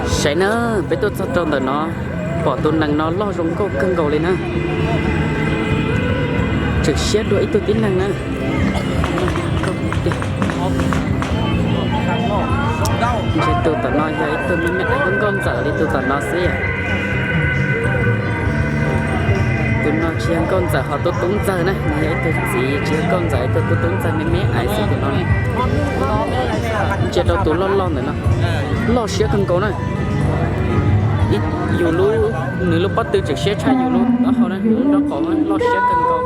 Saib na, peb tuaj txog rau ntawm no, pom tus nees no loj zoo nkauj kawg nkaus li na. Tseem siab dua ib tug tib neeg na. Ntshe tus tom no yog ib tug me me ais nkauj ntxawm li tus tom no xwb yom. Tus no tsis yog nkauj ntxawm ho tub tub ntxawg na, nws yog ib tug txiv tsis yog nkauj ntxawm, ib tug tub tub ntxawg me me ais xwb tus no. Ntsia rau tus loj loj ntawm no, loj siab kawg nkaus na. Yus lub, nws lub pob tw tseem siab tshaj yus lub taub hau na, nws lub nraub qaum loj siab kawg nkaus.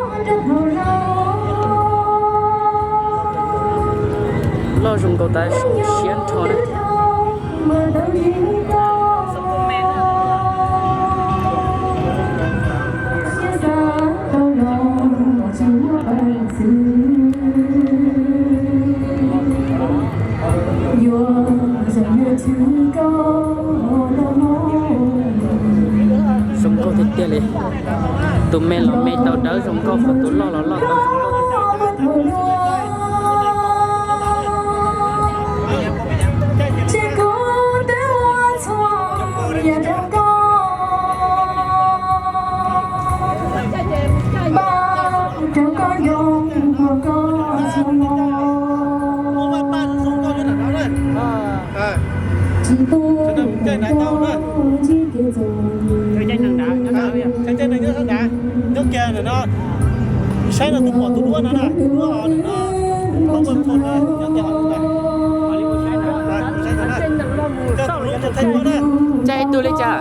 Loj zoo nkaus tas siab nrho na. Zoo nkauj tiag tiag li. Tus me los me tau dawb zoo nkauj, tus loj los loj tau zoo nkauj. Saib no tus pom tus duab no na, tus duab no. Caij ib tug li cas?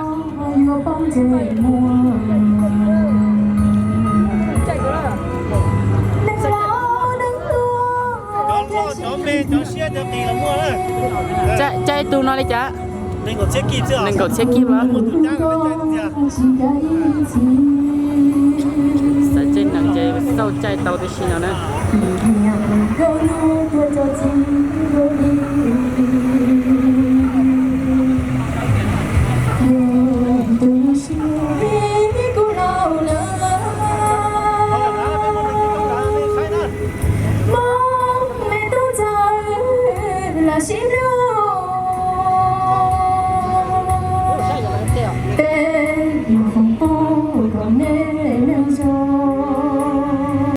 Caij ib tug no li cas? Nees nkaum txhiab kib los? Xav caij nees ces xauj caij tau tib si no na.